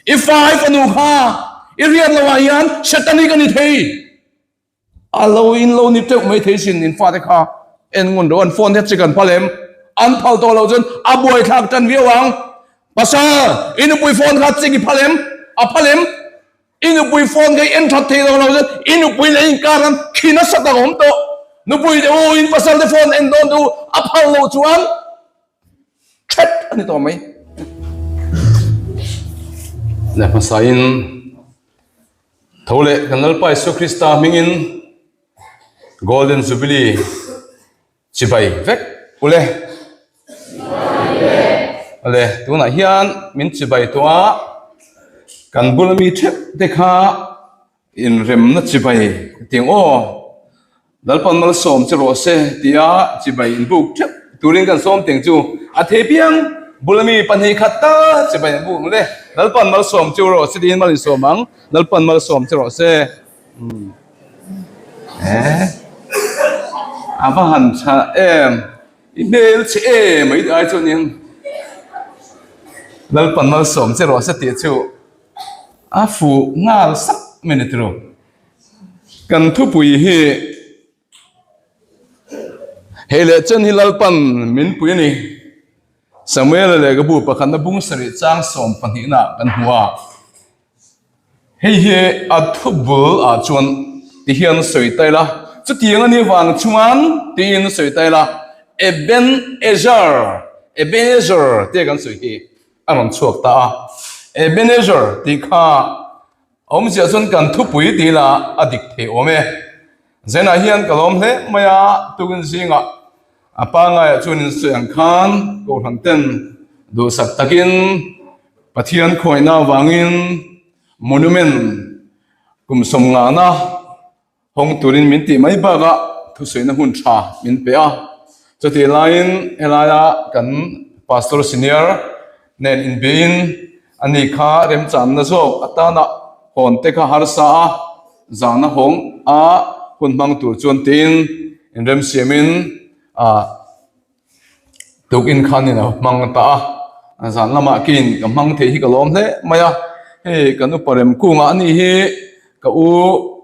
I fa i fanu kha i riat lo ah hian satanic a ni thei. A lo in lo ni teuh mai thei sin in fate kha en ngun rawh an phone het chi kan phal em? An phal tawh loh chuan a buaithlak tan viau ang. Pasal, i nupui phone kha chik i phal em? A phal em? I nupui phone kha i en that thei lo lo chuan i nupui leh inkar khan khi nasa tak a awm tawh. Nupui te u in pasal te phone en dawn te u a phal loh chuan That a ni tawh mai. Leh hmasain tho leh kan Lalpa Isua Krista hmingin Golden Jubilee chibai vek ule. Ale tunah hian min chibai tawh a kan bula mi theuh te kha Inremna chibai tiang aw, Lalpan malsawm che rawh se tia chibai inbuk theuh turin kan sawm teng chu a thei piang. Bula mi pahnih khat ta chibai an buk ang le. Lalpan malsawm che rawh se tiin mal insawm ang. Lalpan malsawm che rawh se. Eh, a va han tha em. I hmel che em mai ai chuanin Lalpan malsawm che rawh se tih chu. A fuh nghal sak mai ni tiro. Kan thupui hi hei leh chen hi Lalpan min pui a ni. Samuela lehkhabu pakhatna bung sarih chang sawm pahnihna kan hmu a. Hei hi a thu bul ah chuan ti hian sawi ta ila, chutiang a nih vang chuan tiin sawi ta ila, Eben-ezer, Ebenezer tia kan sawi hi. a rawn chhuak ta a. Ebenezer tih kha awmzia chuan kan thupui tih lah a dik thei awm e. Zenah hian ka lawm hle mai a, tukin zingah a pangaiah chuan in sawi ang khan Kohhran ten duhsak takin Pathian khuaihna avangin monument kum sawmngahna Hawng turin min tih mai bakah thusawina hmun tha min pe a. Chutih laiin helaia kan Pastor Senior nen inbiain ani kha remchanna zawk atana hawn te kha harsa a, zahna hawng a hun hmang tur chuan tiin inremsiamin a Tukin khanin a hmang ta a, zan lamah kin ka hmang thei hi ka lawm hle mai a, hei kan upa rem kungah a nih hi ka u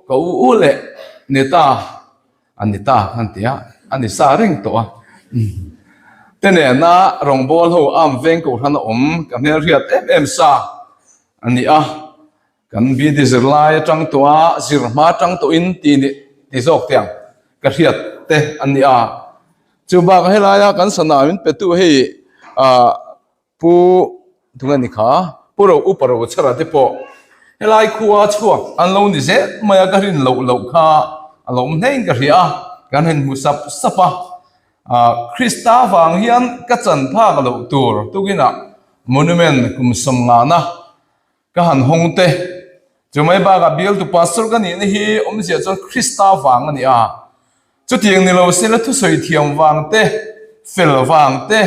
ka u u leh ni ta a ni ta kan ti a, a ni sa reng tawh a, te nena rawngbawl ho am veng kohhran a awm ka hmelhriat em em sa a ni a. Kan BD zirlai atang tawh a, zir hma atang tawhin ti ni ti zawk te ang ka hriat te an ni a. Chu bakah helaia kan sana min petu hei ah Pu tunge ni kha Pu Ro Upa Rochhara te pawh helai khua chhuak an lo ni zel mai a, ka rin loh loh kha a lo awm hlein ka hria a, kan han hmu sap sap a. Ah Krista vang hian ka chan phak loh tur tukinah monument kum sawmngahna Ka han hawng te. Chu mai bakah bialtu pastor ka nihna hi awmzia chuan Krista vang a ni a. Chutiang ni lo sela thusawi thiam vang te, fel vang te,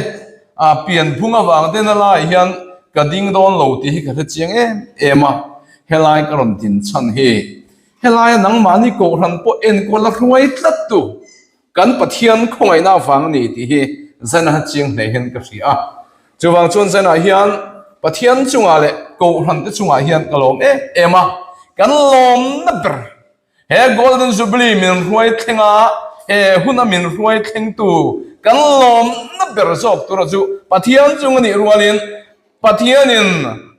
a pianphung avang te na laiah hian ka ding dawn lo tih hi ka hre chiang em em a. Helai ka rawn din chhan hi. Helaia nangmahni kohhran pawh enkawl a hruai tlat tu. Kan Pathian khawngaihna avang a ni tih hi Zena chiang hle hian ka hria a. Chuvang chuan Zena hian Pathian chungah leh Kohhran te chungah hian ka lawm em em a. Kan lawmna ber he Golden Jubilee min hruai thleng a, he huna min hruai thlengtu kan lawmna ber zawk tura chu Pathian chung a nih rualin Pathianin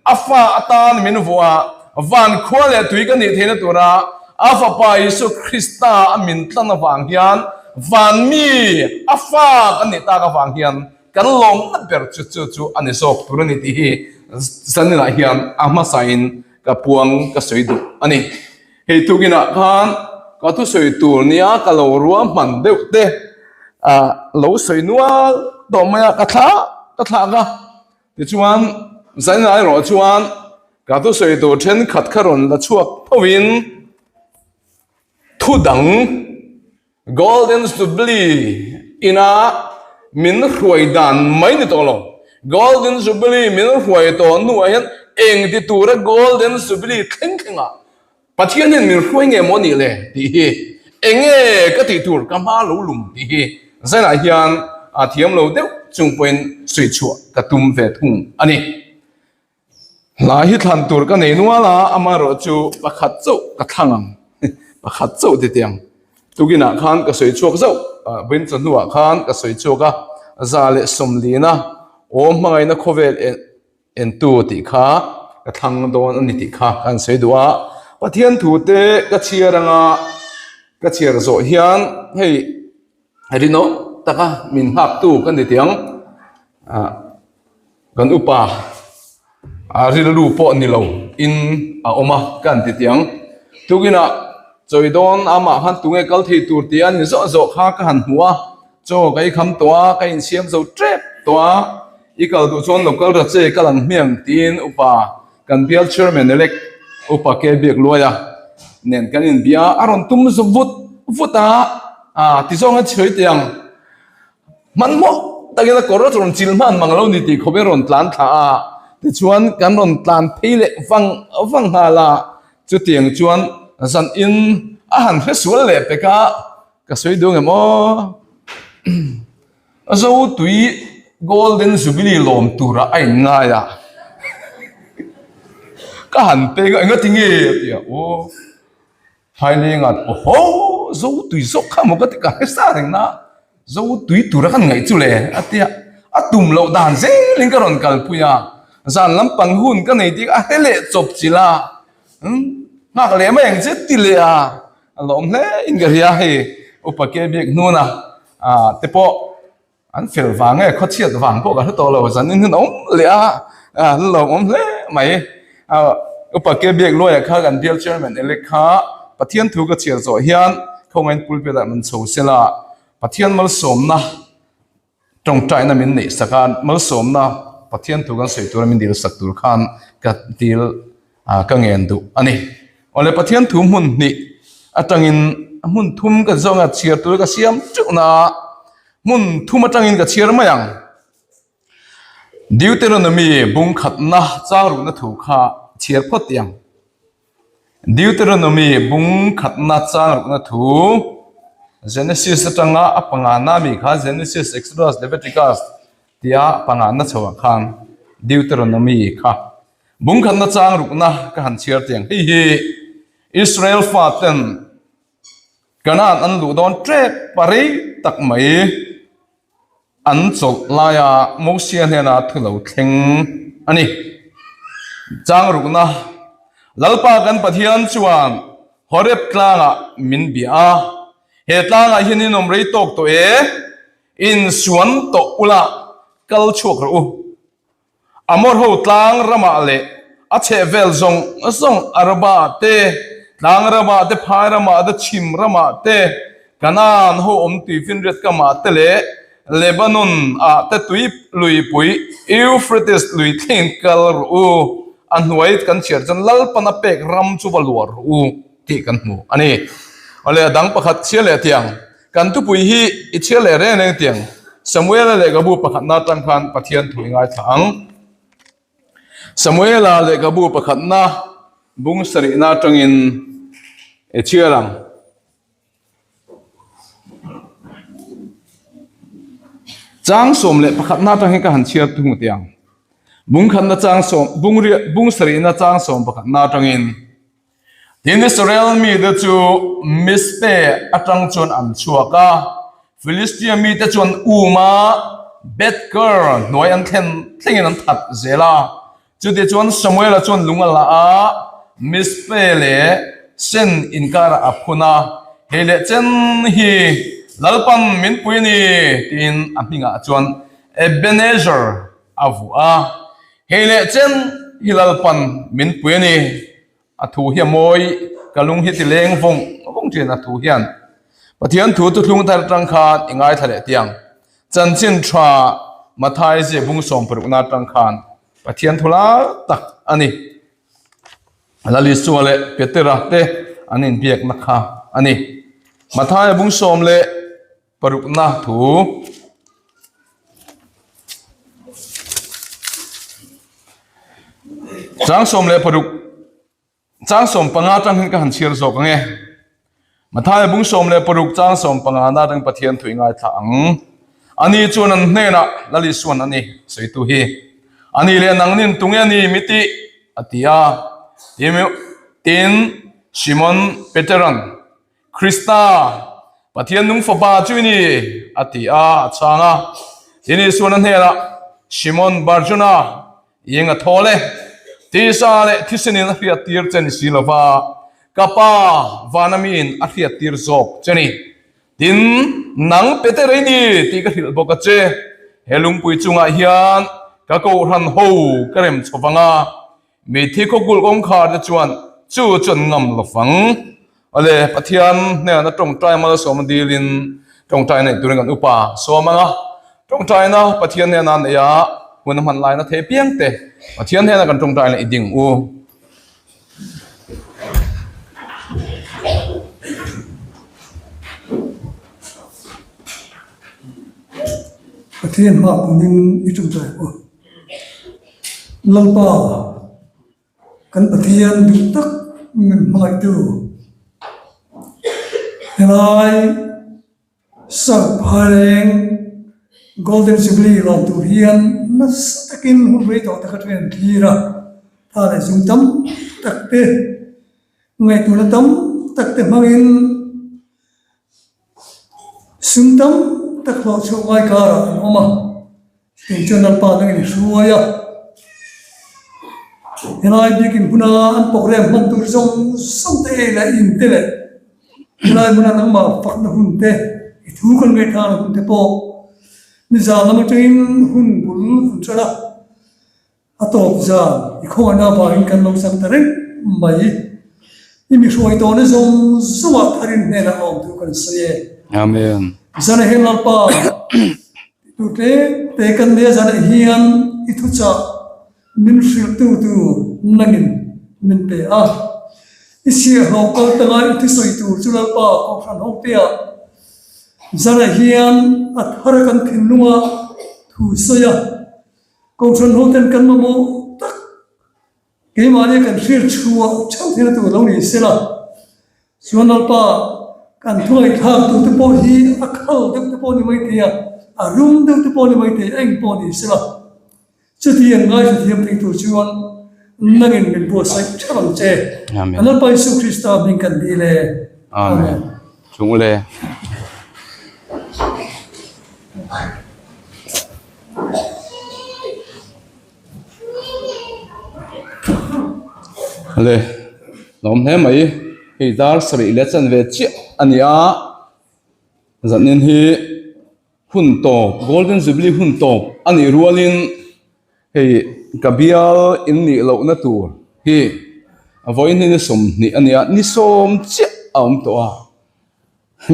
a fa atan min vuah a, van khua leh tui ka nih theihna tura a Fapa Isua Krista a min tlan avang hian van mi a fa kan nih tak avang hian kan lawmna ber chu chu chu a ni zawk tur a ni tih hi zaninah hian a hmasain ka puang ka sawi duh a ni. Hei tukinah khan ka thusawi tur nia ka lo ruahman deuh te lo sawi nual tawh mai a, ka thlah ka thlak a. Tichuan, zainah erawh chuan ka thusawi tur thenkhat kha rawn la chhuak thovin thu dang Golden Jubilee ina min hruai dan mai ni tawh lo. Golden Jubilee min hruai tawh hnuah hian engti tura Golden Jubilee thleng thlengah Pathian hian min hruai nge maw nih le tih hi enge ka tih tur ka hma lo lum tih hi zanah hian a thiam lo deuh chung pawhin sawi chhuah ka tum ve thung a ni. Hla hi thlan tur ka nei nual a, amaherawh chu pakhat chauh ka thlang ang, pakhat chauh ti tiang. Tukinah khan ka sawi chhuak zauh, vawiin chawhnuah khan ka sawi chhuak a, 140 awm hmangaihna khawvel entu tih kha ka thlang dawn a ni tih kha ka han sawi duh a. Pathian thu te ka chhiar anga ka chhiar zawh hian hei rinawm taka min nghaktu ka ni tiang ah. Kan upa a rilru pawh ni lo in a awm a ka han ti tiang. Tukinah chawi dawn amah khan tunge kal thei tur tih a ni zawh zawh kha ka han hmu a, chaw ka i kham tawh a, ka insiam zo tep tawh a, i kal duh chuan lo kal ra che ka lang hmiang tiin upa kan bial chairman elect upa ke biak luai a nen kan inbia a, a rawn tum vut vut a, ah tizawng a chhiawi teh ang. Hmanhmawh takin a kawr a rawn chil hman mang lo ni tih khawp in rawn tlan thla a, tichuan kan rawn tlan phei leh vang vang nghal a, chutiang chuan zan in a han hre sual leh pek a, ka sawi duh ngem aw Zo tui Golden Jubilee lawm turah a in ngai a, ka han peng a engati nge a ti a aw. Thailenga'n Awhaw! Zo tui zawk kha maw ka ti ka hre sa reng na, zo tui tura kan ngaih chu le a ti a, a tum loh dan zelin ka rawn kalpui a, zan lampang hun ka nei tih a hre leh chawp chilh a, nghak leh mai ang che ti leh a, a lawm hle in ka hria hei upa ke biak hnuna te pawh. An fel vang nge khawchhiat vang pawh ka hre tawh lo, zan in hun a awm leh a, an lawm awm hle mai. Upa Ke Biak Luaia kha kan bial chairman elect kha Pathian thu ka chhiar zawh hian khawngain pulpit ah min chho sela, Pathian malsawmna tawngtaina min neih sak a, malsawmna Pathian thu kan sawi tura min dil sak tur khan ka dil ka ngen duh a ni. Awle Pathian thu hmun hnih atangin hmun thum ka zawng a chhiar tur ka siam teuh na a, hmun thum atangin ka chhiar mai ang. Deuteronomy bung khatna chang rukna thu kha chhiar phawt tih ang. Deuteronomy bung khatna chang rukna thu Genesis atanga a pangana mi kha Genesis, Exodus, Leviticus tia pangana chhoah khan Deuteronomy kha Bungkhatna chang rukna ka han chhiar tiang hei hi Israel faten Canaan an luh dawn tep a rei tak mai an chawlh laia Mosia hnena thu lo thleng a ni. Chang rukna Lalpa kan Pathian chuan Horeb tlangah min bia a, he tlangah hian in awm rei tawk tawh e, insuan tawh ula kal chhuak rawh u. Amor ho tlang ramah leh a chhehvel zawng zawng Araba te, tlang ramah te, phai ramah te, chhim ramah te, Kanaan ho awm tuifinriat kamah te leh Lebanon ah te tui luipui Euphrates lui thleng kal rawh u, a hnuai kan chhiar chuan Lalpan a pek ram chu va luah rawh u tih kan hmu a ni. Awle a dang pakhat chhiar leh tiang. Kan thupui hi i chhiar leh reng reng tiang Samuela lehkhabu pakhatna atang khan Pathian thu i ngaithla ang. Samuela lehkhabu pakhatna bung sarihna atangin i chhiar ang. Chang 11na atang hian ka han chhiar thung tiang. Bung khatna chang sawm bung riah bung sarihna chang sawm pakhatna atangin Tin, Israel mite chu Mizpeh atang chuan an chhuak a, Filistia mite chuan um a, Beth-gur hnuai an thlen thlengin an that zel a. Chutichuan Samuela chuan lung a la a, Mizpeh leh Sen inkarah a phun a, Hei leh chen hi Lalpan min pui a ni, tiin a hmingah chuan Ebenezer a vuah a. Hei leh chen hi Lalpan min pui a ni. A thu hi a mawi, ka lung hi ti leng vawng vawng thin a thu hian. Pathian thu thuthlung thar atang khan i ngaithla leh tiang. Chanchin tha Mathai ziah bung sawmparukna atang khan Pathian thu lar tak a ni. Lalisua leh Petera te an inbiakna kha a ni. Mathai bung sawm leh Parukna thu Chang 16 chang 15 atang hian ka han chhiar zawk ang e. Mathaia bung 16 chang 15 na atang Pathian thu i ngaithla ang. Ani chuan an hnenah Lal Isuan a ni sawitu hi. Ani leh nangnin tunge a ni mi tih? a ti a. Tin, Simon Petera'n, Krista, Pathian nung Fapa chu i ni, a ti a, a chhang a. Tin, Isuan a hnenah, Simon Barjona, i eng a thawl e? Tisa leh thisenin a hriattir che ni si lova, ka Pa vana miin a hriattir zawk che ni. Tin, nang Peter i ni tih ka hrilh bawk a che. He lungpui chungah hian ka kohhran ho ka rem chho vang a, mitthi khawkulh kawngkhar te chuan chu chu an ngam lo vang. Awle, Pathian hnenah tawngtai malsawm dilin tawngtai neih turin kan upa sawm ang a. Tawngtaina Pathian hnenah neih a hun a hman laina thei piang te Pathian hnenah kan tawngtai leh i ding u. Pathian hma punin i tawngtai ang u. Lalpa, kan Pathian duh tak min hmangaihtu helai Sir Phaileng Golden Jubilee lawm tur hian nasa takin hun rei tawh tak atangin an thlir a, tha leh zum tam tak te, ngaihtuahna tam tak te hmangin sum tam tak hlawh chhuah ngai karah an awm a, Kei chuan Lalpa nangin i hruai a, helai biakin huna an program hman tur zawng zawng te ei leh in te leh helai hmuna nangmah fakna hun te, i thu kan ngaihthlakna hun te pawh nizan lam atangin hun bul an ṭan a. A tawp zan i khawngaihna avangin kan lo chang ta reng mai. I mi hruai tawhna zawng zawngah tharin hnenah a awm thu kan sawi e. Amen. Zanah hian Lalpa tihtur tlem te kan nei a, zanah hian i thuchah min hrilhtu tur nangin min pe a. I chhiahhlawh kal tanga i thusawi tur chu Lalpa Kohhran hotea zanah hian a thara kan thinlunga thu sawi a. Kohhran hoten kan mamawh tak keimahni kan hriat chhuah theuh theihna tur lo ni se la, chuan Lalpa kan thu ngaihthlak tur te pawh hi a khal deuh te pawh ni mai thei a, a rum deuh te pawh ni mai thei a, eng pawh ni se la, chuti an ngaithla thiam thei tur chuan nangin min buatsaih theuh ang che. Amen. Lalpa Isu Krista hming kan dil e. Amen. Chung ule. Le lawm hle mai hei dar sarih leh chanve chiah a ni a zanin hi hun tawp golden jubilee hun tawp a nih rualin hei ka bial in nih lohna tur hi vawiin hi ni 20 a ni a ni sawm chiah a awm tawh a.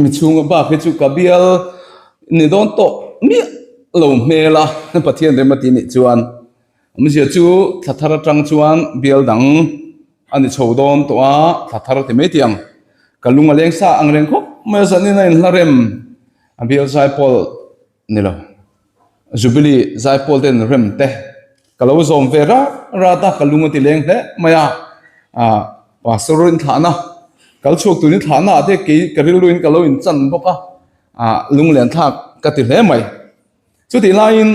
Mi chhunga bak hi chu ka bial ni dawn tawh miah lo hmel a, Pathian rem a ti nih chuan awmzia chu thla thar atang chuan bial dang a ni chho dawn tawh a, thla thar ti mai tiang ka lung a leng sa ang reng khawp mai a, zanin a inhla rem a bial zaipawl ni lo. Jubilee zaipawl ten rem te ka lo zawm ve rat rat a, ka lung a ti leng hle mai a, ah pastor in thlahna kal chhuak turin thlahna ah te kei ka rilru in ka lo in chan bawk a, ah lunglen thlak ka ti hle mai. Chutih laiin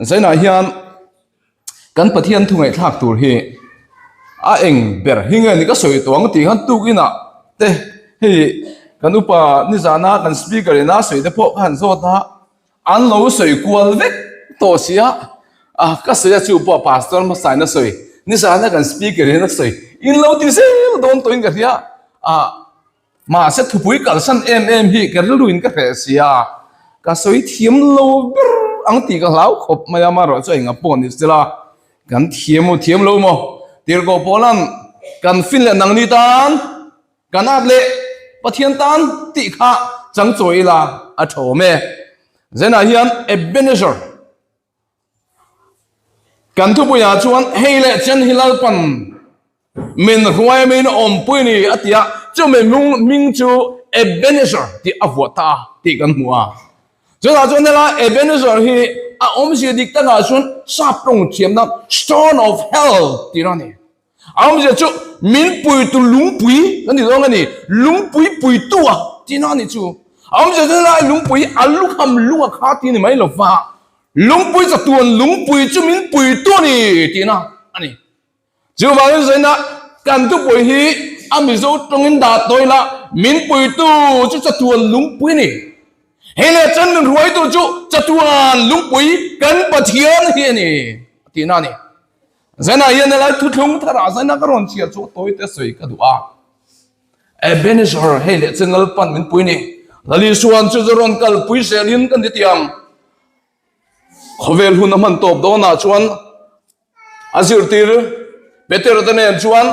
Zainah hian kan Pathian thu ngaihthlak tur hi a eng ber hi nge ni ka sawi tawh ang tih khan tukinah te hei kan upa nizana kan speaker ina sawi te pawh ka han zawt a. An lo sawi kual vek tawh si a, ah ka sawi a chu pawh pastor hmasa in a sawi, nizana kan speaker in a sawi, in lo ti zel dawn tawhin ka hria, ah mahse thupui kalsan em em hi ka rilru in ka hreh si a, ka sawi thiam lo ber ang tih ka hlau khawp mai a, amaherawh chu enga pawh ni sela kan thiam u thiam lo maw tirhkoh pawlan kan fin leh nangni tan. Kan at leh Pathian tan tih kha chang chawi ila a tha awm e. Zenah hian Ebenezer kan thupuiah chuan hei leh chen hi Lalpan min hruai min awmpui ni a ti a, chumi hming chu Ebenezer tih a vuah ta a tih kan hmu a. Chutah chuan helai Ebenezer hi a awmzia dik takah chuan sap tawng thiamna Stone of Hell tih a ni. A awmzia chu min puitu lungpui kan ti zawng a ni, lungpui puitu a tihna a nih chu. A awmzia chu helai lungpui a lukham lung a kha tih a ni mai lo va, lungpui chatuan lungpui chu min puitu a ni tihna a ni. Chuvangin zaina kan thupui hi a Mizo tawngin dah tawi la, min puitu chu chatuan lungpui a ni. Hei leh chuan min ruaitu chu chatuan lungpui kan Pathian hi a ni a tihna a ni. Zaina hian helai thuthlung tharah zaina ka rawn chhiar chu tawi te sawi ka duh a. Ebenezer hei leh chuan Lalpan min pui a ni. Lalisuan chu chu rawn kalpui zelin kan ti tiang. Khawvel hun a hman tawp dawnah chuan a zirtir Peter te nen chuan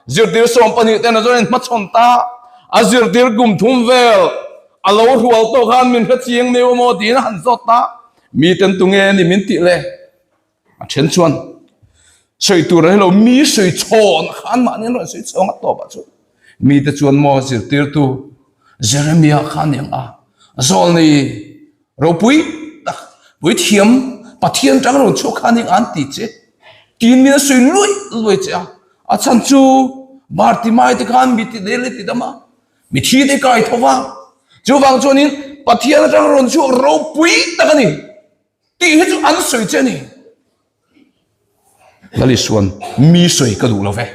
zirtir 12 te chuan in hmachhawn ta. A zirtir kum thum vel a lo hrual tawh khan min hre chiang neu emaw tiin a han zawt ta. Miten tunge ni min tih le? A then chuan sawi tur a helo mi sawi chhawn khan mahni an rawn sawi chhawng a tawpah chuan mite chuan maw zirtirtu Jeremiah kha a ni ang a, zawlnei ropui tak puithiam Pathian tang rawn chhuak kha a ni ang an ti che tiin min a sawi luai luai che a, a chhan chu Bartimai te khan mi ti del e ti dam a, mi thi te kai tho va, chuvang chuanin Pathian atang rawn chhuak ropui tak a ni. Tih hi chu an sawi che a ni. Lal Isuan mi sawi ka duh lo ve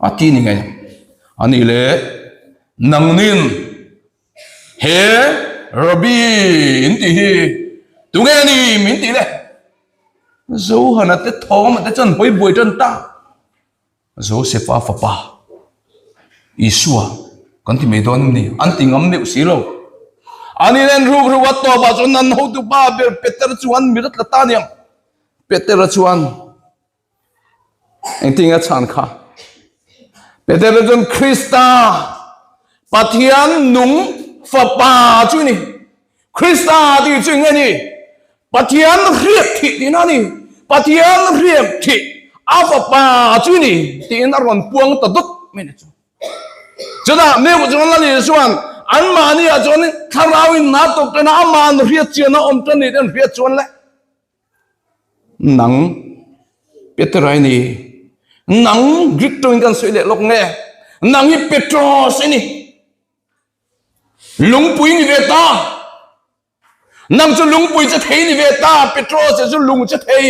a ti ni ngei. A nih le nangnin he Rabbi in tih hi tunge ni min tih le? Johana te thawm te chuan hawi buai tan ta. Josefa fapa Isua kan ti mai dawn em ni? An ti ngam meuh si lo. An in en ruk ruk a tawpah chuan an hotu pa ber Peter chuan mi rat la ta aniang. Petera chuan engtin nge a chhan kha? Petera chuan Krista Pathian nung fapa chu ni. Krista tih chu eng nge ni? Pathian hriat thih tihna a ni. Pathian hriat thih a fapa chu ni tiin a rawn puang ta dawt mai ni chu. Chutah Meuh chuan Lal Isua'n anmahni ah chuan thlarauin hna tawk tan a ama'n hriat chian a awm tan ni te an hriat chuan le nang Peter i ni nang Greek tawngin kan sawi leh lawk nge nang hi Petros i ni. Lungpui ni ve ta. Nang chu lungpui che thei ni ve ta. Petro che chu lung che thei.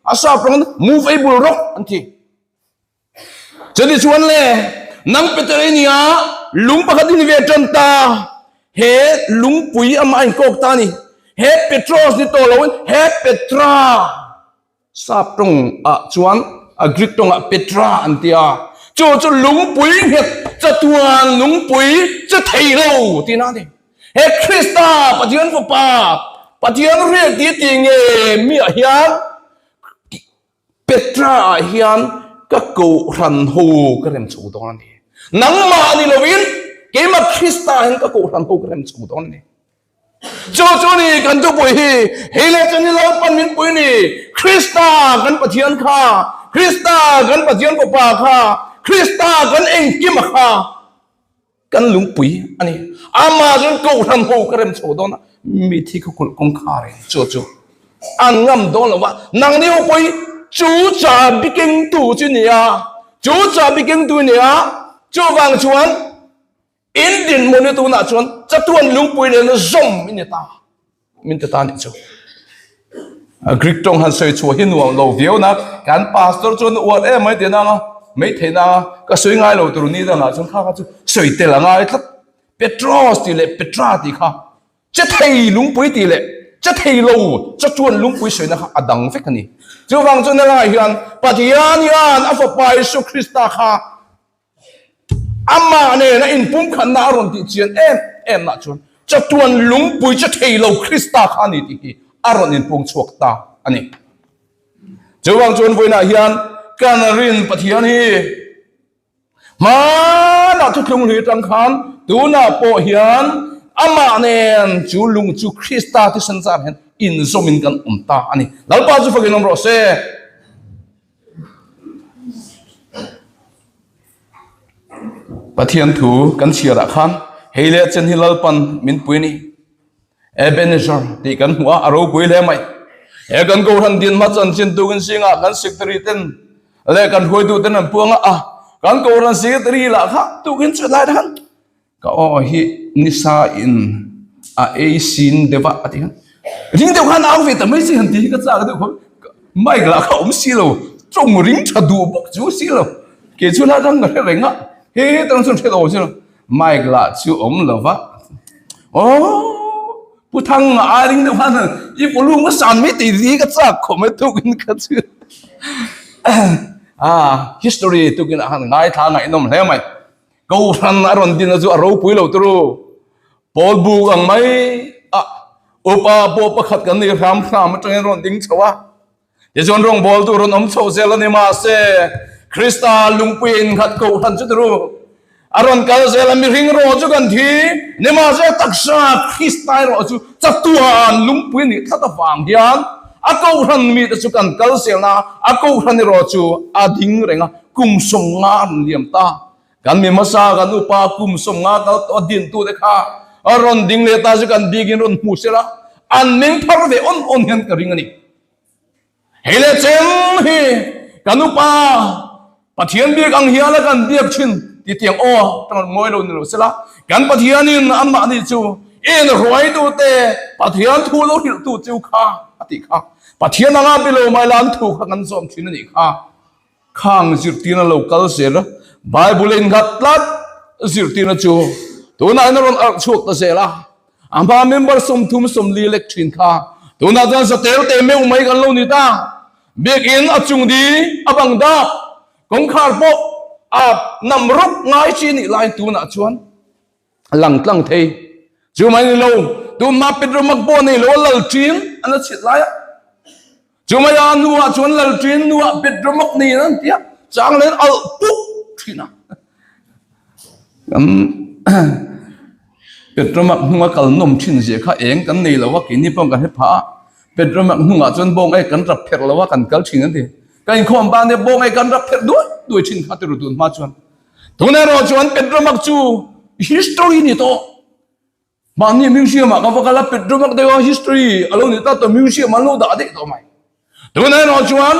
A sap rawng movable rock an ti. Chani chuan le nang Peter i nia lung pakhat i ni ve tan ta. He lungpui ama in kawk ta ni. He Petros ni tawh loin he Petra. Sap tawng ah chuan a Greek tawng ah Petra an ti a, chu chu lungpui nghet chatuan lungpui che thei lo tihna a ni. He Krista Pathian Fapa Pathian riak ti ti nge mi ah hian Petra ah hian ka kohhran ho ka rem chho dawn a ni. Nangmah ni lovin keimah Krista hian ka kohhran ho ka rem chho dawn a ni. Chu chu ni kan thupui hi, hei leh chuan hi Lalpan min pui ni, Krista kan Pathian kha, Krista kan Pathian Fapa kha, Krista kan engkima kha kan lungpui a ni. Amah chuan Kohhran ho ka rem chho dawn a, mithi kha kulh kawngkhar in chu chu an ngam dawn lo va, nangni ho pawh hi chu chabi kengtu chu ni a, chu chabi kengtu ni a, chuvang chuan In dinhmun hi tunah chuan chatuan lungpui nena zawm i ni ta, min ti ta nih chu. Greek tawng han sawi chhuah hi nuam lo viau na, kan pastor chuan uar em mai tih nanga mai theih nanga ka sawi ngai lo tur ni dangah chuan kha kha chu sawi tel a ngai tlat. Petros tih leh Petra tih kha che thei lungpui tih leh che thei lo chatuan lungpui sawina kha a dang vek a ni. Chuvang chuan helaiah hian Pathian hian a fapa Isua Krista kha Amah nena inpumkhatna a rawn tih chian em em nah chuan chatuan lungpui che thei lo Krista kha a ni tih hi a rawn inpung chhuak ta a ni. Chuvang chuan vawiinah hian kan rin Pathian hi hmanah thuthlung hlui atang khan tunah pawh hian amah nen chu lung chu Krista thisen zar hian inzawmin kan awm ta a ni. Lalpa chu fakin awm rawh se. Pathian thu kan chhiarah khan hei leh chen hi Lalpan min pui a ni. Ebenezer tih kan hmuh a, a ropui hle mai. He kan Kohhran dinhma chanchin tukin zingah kan secretary ten leh kan hruaitu ten an puang a, kan Kohhran secretary lah kha tukin chu lai khan Ka aw hi nisa in a ei sin deuh a a ti khan ring deuh khan au ve ta mai si han ti hi ka chak deuh khawp mic lah kha awm si lo. Tawng ring tha duh bawk chu si lo. Kei chu la dang ka hre reng a, he tang chuan hre lo si lo. Mic lah chu awm lo va. Aww Pu Thanga ai ring deuh khan i volume a san mai tih hi ka chak khawp mai tukin ka chu. Ah history tukin ah khan ngaithla ngaihnawm hle mai. Kohhran a rawn din a chu a ropui lo turu. Pawl buk ang mai a upa pawh pakhat kan nei hram hram atangin rawn ding chho a. Tichuan rawngbawltu rawn awm chho zel a ni mahse Krista lungpui innghat kohhran chu turu a rawn kal zel a, mihring rawh chu kan thi ni mahse taksa Krista erawh chu chatuan lungpui nih tlat avang hian a kohhran mite chu kan kal zel a, a kohhran erawh chu a ding reng a, kum 50 a rawn liam ta. Kan mi hmasa kan upa kum 50 kal tawh a dintute kha a rawn ding leh ta chu kan bikin rawn hmu sela an meng phar ve awn awn hian ka ring a ni. Hei leh chem hi kan upa Pathian biak ang hiala kan biak thin ti tiang aw ka rawn ngawi lo ni lo sela, kan Pathianin anmahni chu in ruaitute Pathian thu lo hrilhtu chu kha a tih kha. Pathian anga bi lo mai la an thu kha kan zawm thin a nih kha. Khang zirtirna lo kal zel a, Bible a innghat tlat zirtirna chu tunah hian a rawn arh chhuak ta zel a. A hma member 30 40 lek thin kha tunah chuan satel te meuh mai kan lo ni ta. Biakinn a chung di a bang dap, kawngkhar pawh a nam rawk ngai chi nih laiin tunah chuan lang tlang thei. Chu mai ni lo, tunhma Petro mak pawh nei lo a lal thin an la chhiat lai a. Chu mai a hnuah chuan lal thin hnuah Petro mak nei an ti a, chang len alh puk thin a. Kan Petro mak hnunga kal nawm thin zia kha eng kan nei lo a, keini pawh kan hre phah a. Petro mak hnungah chuan bawng ei kan rap pherh lo a, kan kal thin an ti. Ka inkhawm ban nia bawng ei kan rap pherh duai duai thin kha ti ru tun hma chuan. Tun erawh chuan Petromak chu history ni tawh. Mahni museum ah ka va kal a, Petromak deuh a history a lo ni ta tawh, museum an lo dah daih tawh mai. Tun erawh chuan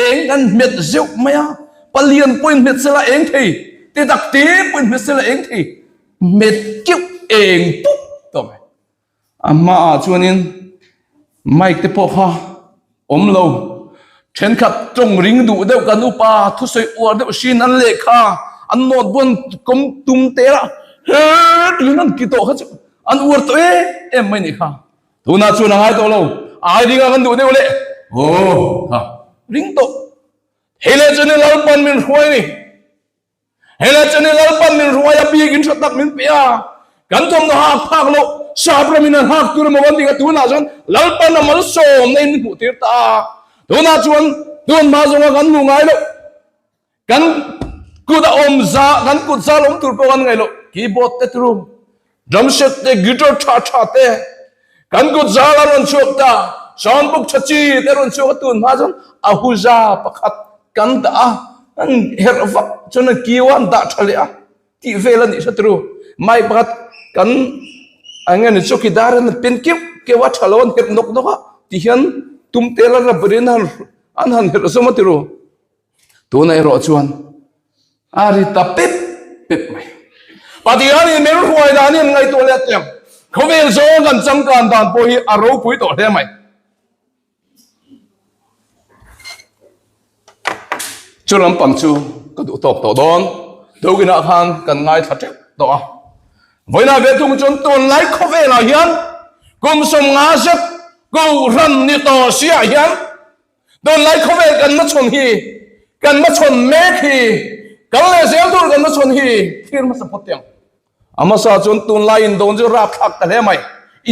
eng kan hmet zeuh mai a, palian pawhin hmet sela eng thei, ti tak te pawhin hmet sela eng thei, hmet keuh eng pup tawh mai. A hmaah chuanin mic te pawh kha awm lo. Thenkhat tawng ring duh deuh kan upa thusawi uar deuh hrin an lehkha an note buan kawm tum tel a hetlin an ti tawh kha chu an uar tawh em em mai nih kha. Tunah chuan a ngai tawh lo. Ai ringa kan duh deuh leh aw kha ring tawh. Hei leh chuan Lalpan min hruai ni. Hela chuan i Lalpan min ruai a biakin tha tak min pe a, kan thawmhnaw hak phak loh sap ramin an hak tur emaw kan ti kha tunah chuan Lalpan a malsawmna in min hmuh tir ta a, tunah chuan tun hma zawnga kan hmuh ngai loh, kan kut a awm za, kan kut zal awm tur pawh kan ngaih loh, keyboard te turu, drum set te, guitar tha tha te, kan kut zal a rawn chhuak ta, sound book tha chi te a rawn chhuak a, tun hma chuan ahuja pakhat kan dah a, an herh vak chuan an kiu a, an dah tha leh a tih vel a nih hre turu. Mic pakhat kan eng nge ni chu kidar hian an pen keuh keuh a, tha lo an herh nawk nawk a ti hian tum tel a rubber in an han herh zawm a turu. Tunah erawh chuan a ri ta pep pep mai. Pathianin min hruai dan hi an ngaihtuah leh teh ang. Khawvel zawng kan changkan dan pawh hi a ropui tawh hle mai. Chu lampang chu ka duh tawk tawh dawn. Tukinah khan kan ngaithla teuh tawh a. Vawiinah ve thung chuan tunlai khawvelah hian kum 50 zet Kohhran ni tawh siah hian tunlai khawvel kan hmachhawn hi, kan hmachhawn mek hi, kal leh zel tur kan hmachhawn hi thlir hmasa phawt teh ang. A hmasa chuan tunlai indo chu rapthlak ta hle mai.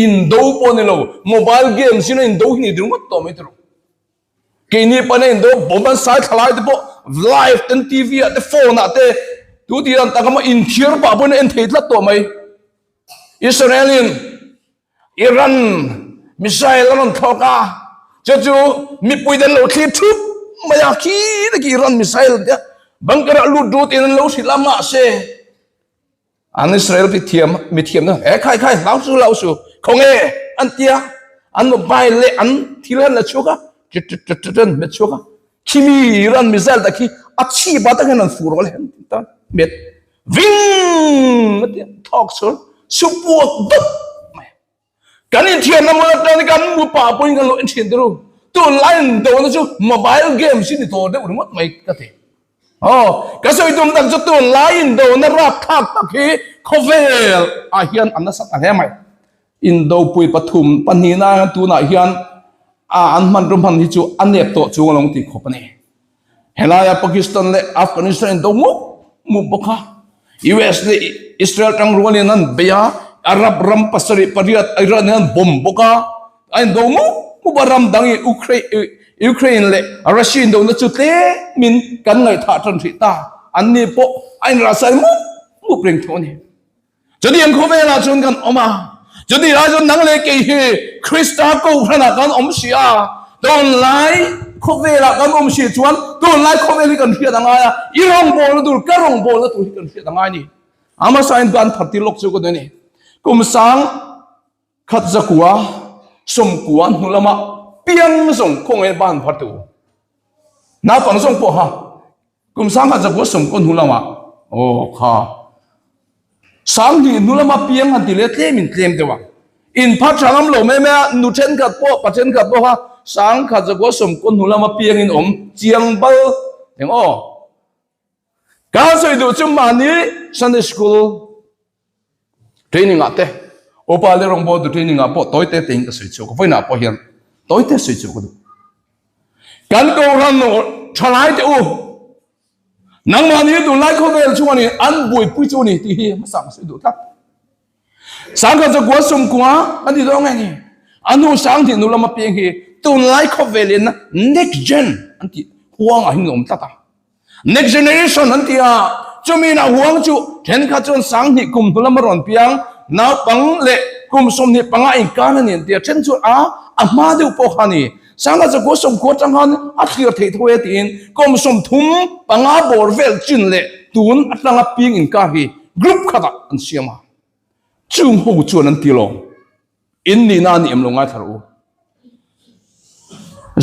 Indo pawh ni lo, mobile games in a indo hi ni dir ngawt tawh mai tiro. Keini pawn a indo bomb an sai thla lai te pawh live ten TV ah te phone ah te tu tih dan tak emaw inthiar pah pawhin a en thei tlat tawh mai. Israel in Iran missile a rawn thlawk a, chu chu mipui te an lo thlir thup mai a, khi taki Iran missile te bunker ah lut lut in an lo hrilh a mahse An Israel mithiam mithiam na he khai khai hlau su hlau su khawnge an tia an mobile leh an thil han la chhuak a tut tut tut tut an hmet chhuak a khimi Iran missile tak hi a chhip ah tak hian an fur rawh le an ti ta hmet ving a tia thawk chhur su puak dup mai. Kan inthiamna hmun atangin kan mu pah pawhin kan lo en thin turu. Tunlai indona chu mobile games hi ni tawh deuh ringawt mai ka ti. Aw, ka sawi tum tak chu tunlai indona rapthlak tak hi khawvel ah hian a nasa ta hle mai. Indopui pathum pahnihna hian tunah hian a an hmanraw hman hi chu a nep tawh chung alawng tih khawp a ni. Helaia Pakistan leh Afghanistan indo mup mup bawk a, US leh Israel tang rualin an bei a, Arab ram pasarih pariat Iran in an bomb bawk a, a indo mup mup a, ram dang i Ukraine leh Russia indona chu tlemin kan ngaihthah tan hrih ta, an ni pawh a inrahsai mup mup reng tho a ni. Chutiang khawvelah chuan kan awm a, chutih lai chuan nang leh kei hi Krista kohhranah kan awm si a, tunlai khawvelah kan awm si chuan tunlai khawvel hi kan hriat a ngai a, i rawngbawlna tur, ka rawngbawlna tur hi kan hriat a ngai a ni. Amasain ban thar tir lawk chu ka duh a ni. Kum sang khat zakua sawmkua hnu lama piang zawng khawngaih ban phar tu naupang zawng pawh ha Kum sangha zakua sawmkaw hnu lamah aw kha sanghnih hnu lama piang han ti leh tlemin tlem deuh a, in phat tha ngam lo mai mai a, nu thenkhat pawh pa thenkhat pawh kha sangkha zakua sawmkaw hnu lama piangin awm chiang bal eng aw. Ka sawi duh chu mahni Sunday school Training ah te upa leh rawngbawltu training ah pawh tawi te te in ka sawi chhuak a, vawiinah pawh hian tawi te sawi chhuak ka duh. Kan kohhran thalai te u, nangmahni hi tunlai khawvel chuanin an buaipui chu a ni tih hi hmasa ka sawi duh tlat. Sangkhat zakua sawmkua kan ti dawn nge ni? A hnu sanghnih nu lama piang hi tunlai khawvelin next gen an tih huangah hian an awm tlat a. Next generation an ti a, chumi inah huang chu thenkhat chuan sanghnih kum hnu lama rawn piang naupang leh kum 25 inkar a ni an ti a, then chuan a a hma deuh pawh kha a ni. Sangha chakua sawmkhua atang khan a thlir theih tho e tiin kum 35 bawr vel chin leh tun atanga piang inkar hi group khatah an siam a, chung ho chuan an ti lawm. In nihna a ni em lo ngaithla rawh u.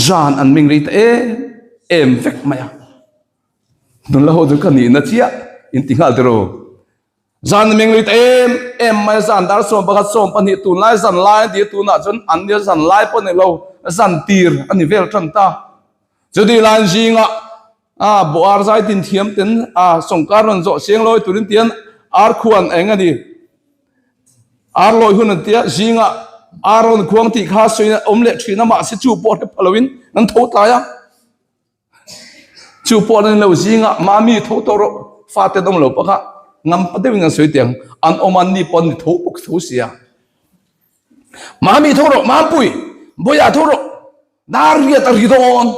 Zan an ming rei ta em em vek mai a. Nula ho chu ka nihna chiah in ti nghal tiraw. Zan an ming rei ta em em mai a, zan dar 11 12 tunlai zan lai an ti a, tunah chuan an nia zan lai pawh a ni lo, zan tir a ni vel tan ta. Chutih lai zingah a buh ar zai tin thiam ten a sawngkar rawn zawh siang lawi turin tian ar khuan eng a ni. Ar lawi hun an tia zingah ar rawn khuang tih kha sawi awm leh thin a mahse chu pawh hre pha loin an tho tlai a. Chu pawh an ni lo zingah mami tho tawh rawh fate an awm lo pakha ngam pa deuhin an sawi tiang an awm a ni pawh an ni tho bawk tho sia. Mami tho rawh Mampui Bawiah tho rawh dar riat a ri dawn.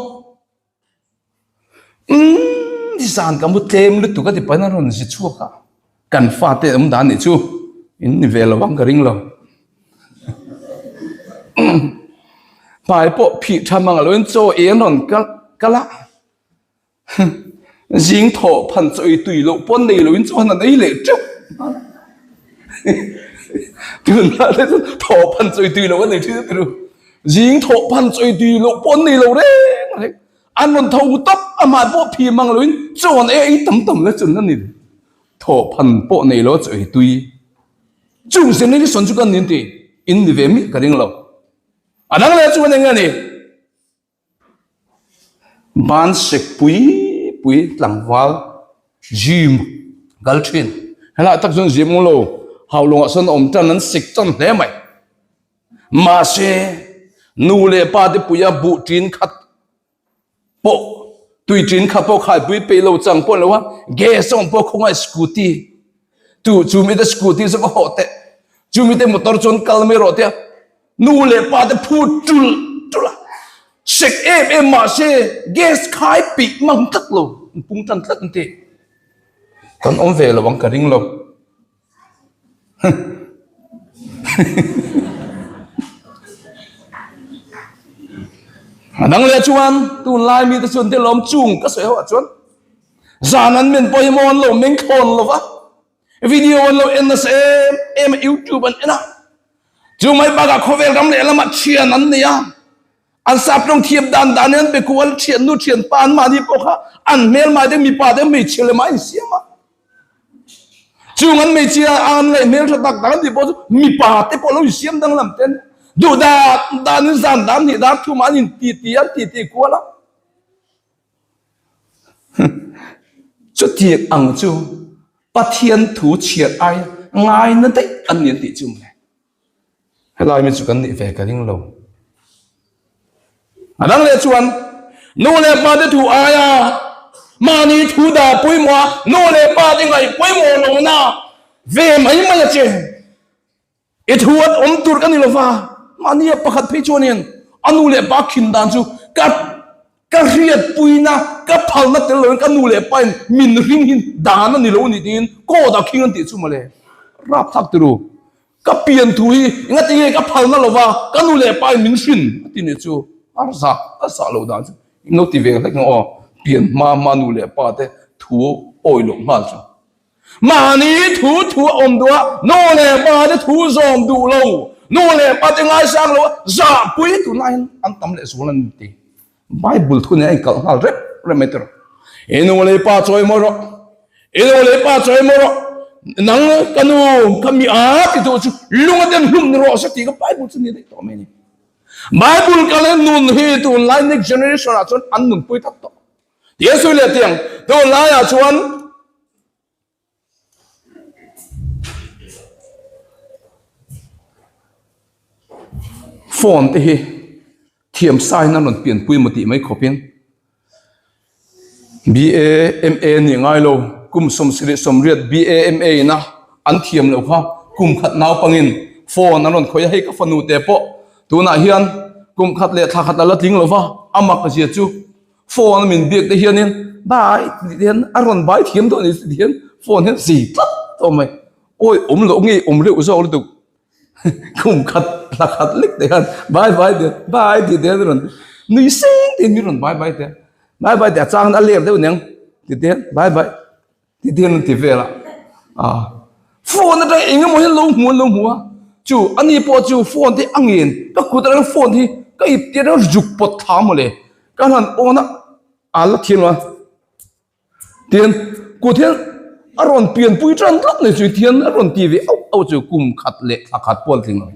Umm nizan ka mu tlem lutuk a ti pahin a rawn zi chhuak a, kan fate awm dan nih chu in ni ve lo ang ka ring lo. Hmai pawh phih tha mang loin chaw ei an rawn kal kal a. Zing thawh phan chaw ei tui loh pawn nei loin chaw han ei leh teuh. Tunah te chuan thawh phan chaw ei tui loh a nei thin a ti ru. Zing thawh phan chaw ei tui loh pawh an nei lo reng reng. An rawn tho tawp a hmai pawh phi mang loin chaw an ei ei tam tam le chun a ni. Thawh phan pawh nei lo chaw ei tui. Chung generation chu kan ni an ti. In ni ve miah ka ring lo. A dang leh chuan eng nge ni? Ban sek pui pui tlangval gym kal thin. Helai tak chuan gym lo haulawngah sawn awm tan an sek tan hle mai. Mahse nu leh pa te puia buh tin khat pawh tui tin khat pawh khaipui peih lo chang pawh lo a gas a awm pawh khawngaih scooty tu chu mite scooty chu va hawh teh chu mite motor chuan kal mai rawh tia Nu leh pa te phut tul tul a, sek em em mahse gas khai peih mang tlat lo, an pung tan tlat an ti. Kan awm ve lo ang ka ring lo. A dang leh chuan tunlai mite chuan te lawm chung ka sawi ho ah chuan zan an men pawh hi maw an lo meng thlawn lo va. Video an lo en nasa em em a, YouTube an en a. Chu mai bakah khawvel ram leh lamah thian an nei a. An sap tawng thiam dan dan in an be kual thian nu thian pa an mahni pawh kha an hmel mai te mipa te hmeichhia leh mah insiam a. Chung an hmeichhia an ngaih hmel tha tak tak an tih pawh chu mipa te pawh lo insiam danglam ten. Duh dan danin zan dan hnih dar thumah an inti ti an ti ti kual a. Chutiang ang chu Pathian thu chhiar ai ngaina daih an ni an tih chu mawle. Helai mi chu kan nih ve ka ring lo. A dang leh chuan nu leh pa te thu aia mahni thu dah pawimawh a nu leh pa te ngaih pawimawh lohna ve mai mai a che. I thu an awm tur ka ni lova, mahni a pakhat phei chuanin a nu leh pa khin dan chu ka ka hriatpuina ka phalna tel loin ka nu leh pain min ring hi dan a ni lo ni tiin court ah khing an tih chu mawle. Rapthlak tiru. Ka pian thu hi engati nge ka phalna lova ka nu leh pain min hrin a ti nih chu a zah a zah loh dan chu in lo ti ve hlek ang aw pian hma hma nu leh pa te thu awi loh nghal chu. Mahni thu thu a awm duh a, nu leh pa te thu zawm duh lo, nu leh pa te ngaisang lo a zahpui tunlai hian an tam leh zual an ti. Bible thu nen a inkalh nghal rep rep mai tawh. I nu leh pa chawi maw rawh, i nu leh pa chawi maw rawh, nang ka nu ka mi a ti duh chu lung a den hlum ni rawh se tih kha Bible chu ni daih tawh mai a ni. Bible kal hian nun hi tunlai next generation ah chuan an nunpui tak tawh. Tia sawi leh tiang tunlaiah chuan Phone te hi thiam sain an rawn pianpui maw tih mai khawpin BA MA nih ngai lo kum 70 sawmriat BA MA ina an thiam loh kha kum khat naupangin phone an rawn khawih a hei ka fanu te pawh tunah hian kum khat leh thla khat a la tling lo va a mak zia chu Phone a min biak te hianin bai tih te hian a rawn bai thiam tawh a ni tih hian phone hian zei tlat tawh mai. Awi awm loh nge awm reuh zawk lutuk kum khat thla khat lek te hian bai bai tih bai tih te hian a rawn nui seng te hian min rawn bai bai te bai bai tih a chang a ler deuh aniang tih te hian bai bai. Ti te hian an ti vel a, ah phone atang eng emaw hian lo hmu an lo hmu a, chu ani pawh chu phone te a ngen ka kut atang phone hi ka ip tir a zuk pawt thla mawle ka han on a a la thiam lo a tian kut hian a rawn pianpui tan tlat mai chu tian a rawn ti ve auh auh chu kum khat leh thla khat pawh an tling lo.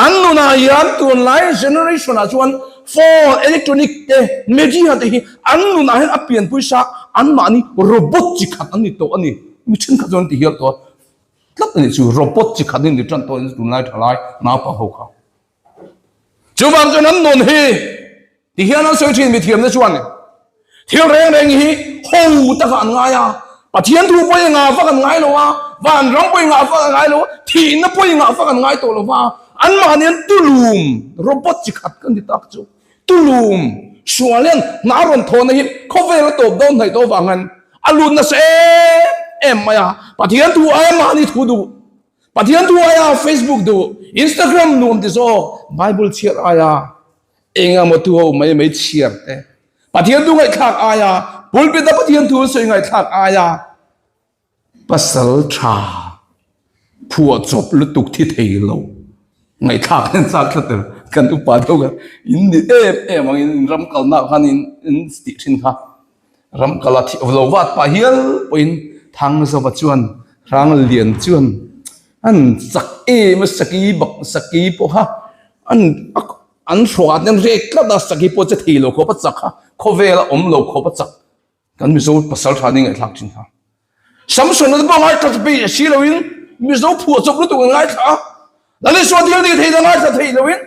An nunah hian tunlai generation ah chuan phone, electronic te, media te hi an nunah hian a pianpui sa anmahni robot chi khat an ni tawh a ni. Mi thenkhat chuan an ti hial tawh a, tlat a nih chu robot chi khat an ni tan tawh a ni tunlai thalai naupang ho kha. Chuvang chuan an nun hi Ti hian an sawi thin mithiamna chuan thil reng reng hi ho takah an ngai a, Pathian thu pawh i ngah vak an ngai lo a, vanram pawh i ngah vak an ngai lo a, thihna pawh i ngah vak an ngai tawh lo va, anmahni an tulum robot chi khat ka ni tak chu. Tulum sual hian hna rawn thawhna hi khawvel a tawp dawn hnaih tawh avang hian a lut nasa em em mai a, Pathian thu aia mahni thu duh, Pathian thu aia Facebook duh, Instagram nuam ti zawk, Bible chhiar aia Enga maw tu ho mai mai chhiar te. Pathian thu ngaihthlak aia pulpit a Pathian thu sawi ngaihthlak aia pasal tha phuah chawp lutuk thi thei lo ngaihthlak hian chak tlat elo kan upa deuh kha in ni em em ang in ram kalna ah khan in in tih thin kha ram kal a thih lo vat pah hial pawhin Thangzova chuan Hranglian chuan an chak em a saki bak saki pawh kha an an hruat an rek tlat a saki pawh che thei lo khawp a chak a khawvel a awm lo khawp a chak kan Mizo pasal tha ni ngaihthlak thin kha Samson te pawh ngaithla thei si lo in Mizo phuah chawp lutuk an ngaithla a Lalisua thil tih theih na ngaithla thei lo in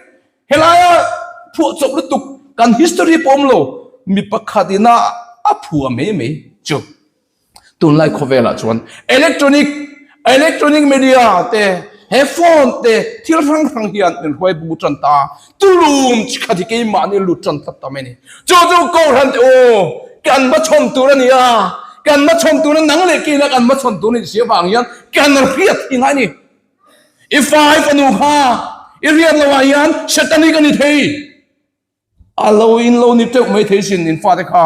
helaia phuah chawp lutuk kan history pawh awm lo mi pakhat ina a phuah mai mai chu. Tunlai khawvelah chuan electronic electronic media te he phone te thil hrang hrang hian min hruai bu tan ta tulum chi khat hi keimahni lut tan tlat ta mai a ni. Chu chu Kohhran te aw kan va chhawn tur a ni a, kan va chhawn tur a nang leh keina kan va chhawn tur a nih si avang hian kan hriat hi ngai a ni. I fai fanu kha i hriat lohah hian Satan hi ka ni thei. A lo in lo ni teuh mai thei sin in fate kha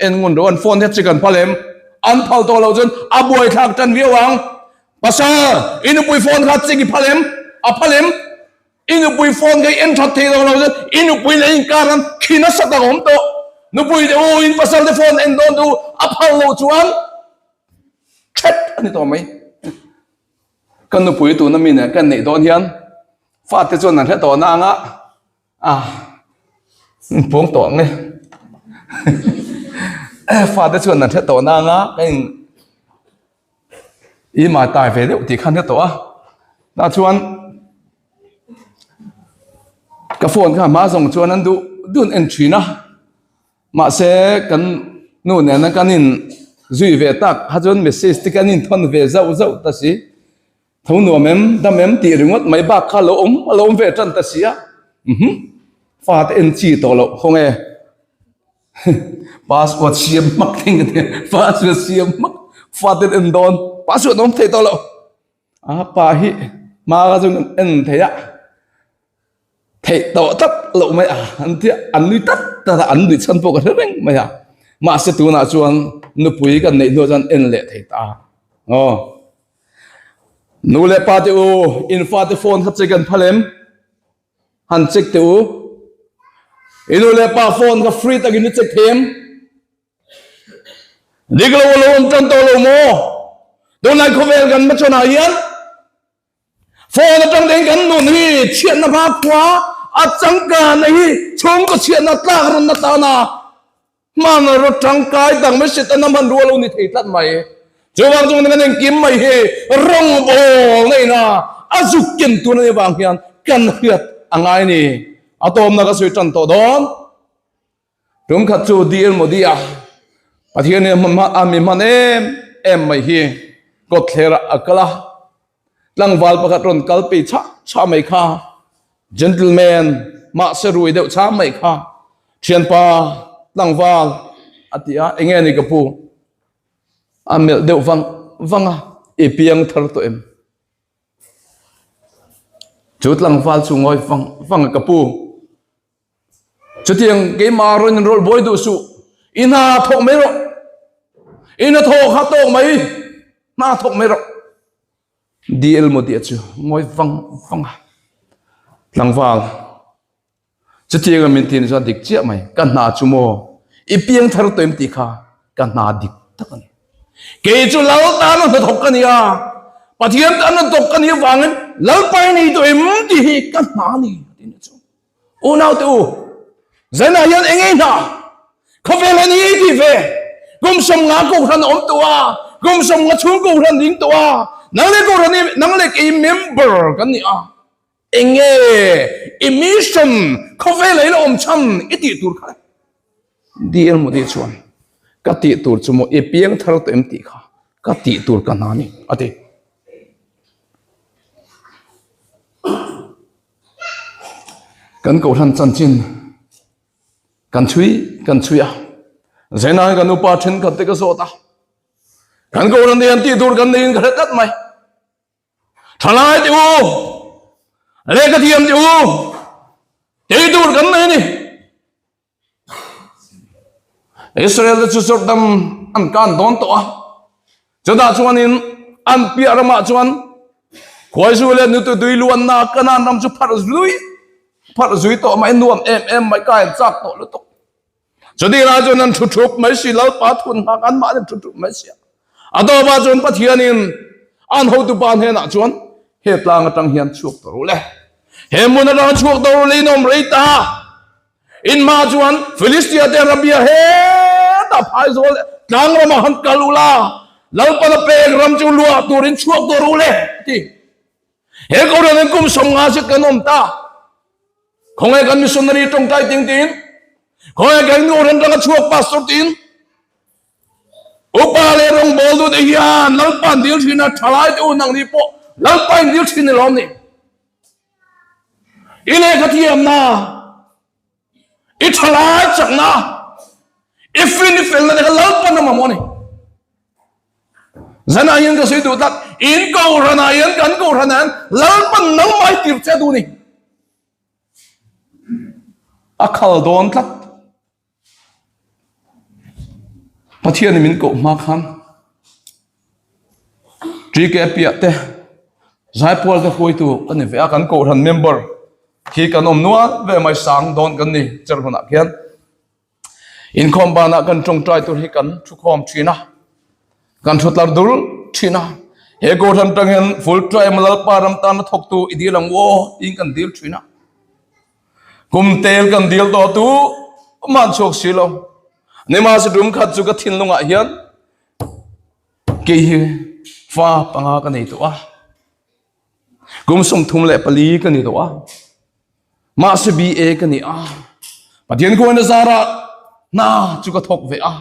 en ngun rawh an phone hian chikan phal em an phal tawh loh chuan a buaithlak tan viau ang pasal i nupui phone kha chik i phal em a phal em i nupui phone kha i en that thei lo lo chuan i nupui leh inkar an khi nasa tak a awm tawh nupui te u in pasal te phone en dawn duh a phal loh chuan thet a ni tawh mai ka nupui tuna mi nen ka neih dawn hian. Fate chuan an hre tawh na anga a puang tawh ang e. Fate chuan an hre tawh na anga ka in i mah tai ve deuh tih kha an hre tawh a. Tah chuan ka phone kha hma zawng chuan an duh dun en thin a. Mahse kan nu nena kan in zui ve tak kha chuan message te kan in thawn ve zauh zauh ta si. Tho nuam em, dam em tih ringawt mai bak kha lo awm a lo awm ve tan ta si a. Uhum, fate en chi tawh loh khaw nge. Password siam hmak thing a nia, password siam hmak fate en dawn, password awm thei tawh loh. A pa hi hma ka chu en thei a. Theih tawh tlat loh mai a, an tia an nui tlat tlat a, an nuih chhan pawh ka hre reng mai a. Mahse tunah chuan nupui kan neih hnuah chuan en leh thei ta a. Aw. Nu leh pa te u, in fate phone kha check an phal em? Han check teh u. I nu leh pa phone kha free takin i check thei em? Dik lo a lo awm tan tawh lo maw? Tunlai khawvel kan hmachhawnah hian Phone atang te hian kan nun hi chhiatna hma khua a changkanna hi chhungkaw chhiatna tlak rawn atana hman rawt tangkai dang mai Setana hmanrua lo ni thei tlat mai. Chuvang chuan kan engkim mai hi rawngbawl na ina a zuk ken tur anih avang hian kan hriat a ngai a ni. A tawmna ka sawi tan tawh dawn. Tum khat chu DL Modi a Pathian in a mi hman em em mai hi kawtthler ah a kal a, tlangval pakhat rawn kal pei chhah chhah mai kha, gentleman mahse rui deuh chhah mai kha, thianpa tlangval a ti a, enge ni ka pu? A melh deuh vang vang a, i piang thar tawh em? Chu tlangval chu ngawi vang vang a ka pu. Chutiang keimah rawn in rawlh buai duh suh, i hna thawk mai rawh, i hna thawk kha tawk mai, hna thawk mai rawh. DL Modi-a chu ngawi vang vang a, tlangval, chutianga min ti ni chuan dik chiah mai, ka hna chu maw, i piang thar tawh em tih kha ka hna dik tak a ni. Kei chu Lal tana hnathawk ka ni a, Pathian tana hnathawk ka nih avangin Lalpa i nei tawh em tih hi ka hna a ni, a ti ni chu. Unaute u, zanah hian eng ei hna? Khawvel hian eng ei tih ve? Kum 50 kohhran a awm tawh a, kum 50 chhung kohhran ding tawh a, nang leh kohhran hi, nang leh kei member kan ni a, eng nge i mission khawvel ah i la awm chhan i tih tur kha le? DL Modi chuan, Ka tih tur chu maw i piang thar tawh em tih kha ka tih tur ka hna a ni, a ti. Kan kohhran chanchin kan chhui kan chhui a, Zainai kan upa thenkhat te ka zawt a, kan kohhran te hian tih tur kan neiin ka hre tlat mai. Thalai te u, lehkha thiam te u, tih tur kan nei a ni. Israel te chu Jordan an kan dawn tawh a, chutah chuanin an piah ramah chuan khuaizu leh nutu tui luanna Kanaan ram chu pharh zui pharh zui tawh mai nuam em em mai ka en chak tawh lutuk. Chutih lai chuan an thu thup mai si Lalpa thun hak an mahni thu thup mai si a. A tawpah chuan Pathianin an hotupa hnenah chuan he tlang atang hian chhuak tawh ru le. He hmun atanga chhuak tawh ru le in awm rei ta. In hma chuan Philistia te Arabia hetah phaizawl tlang ramah han kal u la, Lalpana pek ram chu luah turin chhuak tawh ru le, a ti. He Kohhran hian kum 50 zet kan awm ta. Khawngaih kan missionary tawngtai ting tiin, khawngaih kan Kohhran ranga chhuak pastor tiin, upa leh rawngbawltu te hian Lalpa an dil thin a, thalai te u nangni pawh Lalpa in dil thin ni lawm ni. I lehkha thiamna, i thalai chakna, i fin i felna te kha Lalpan a mamawh a ni. Zanah hian ka sawi duh tlat, in kohhranah hian kan kohhranah hian Lalpan nangmah i tir che duh a ni. A khal dawn tlat. Pathianin min koh hma khan TK piah te Zaipual te hruaitu ka ni ve a, kan kohhran member khi kan awm nual ve mai sang dawn kan ni cher hunah khian inkhawm banah kan tawngtai tur hi kan thukhawm thin a, kan thutlar dul thin a. He Kohhran tang hian full time Lalpa ram tana thawktu i dil ang u aw tiin kan dil thin a. Kum tel kan dil tawh tu man chhuak si lo. Nimahse tum khat chu ka thinlungah hian kei hi fa panga ka nei tawh a. Kum 34 ka ni tawh a. Mahse BA ka ni a. Pathian khuaina zarah hna chu ka thawk ve a.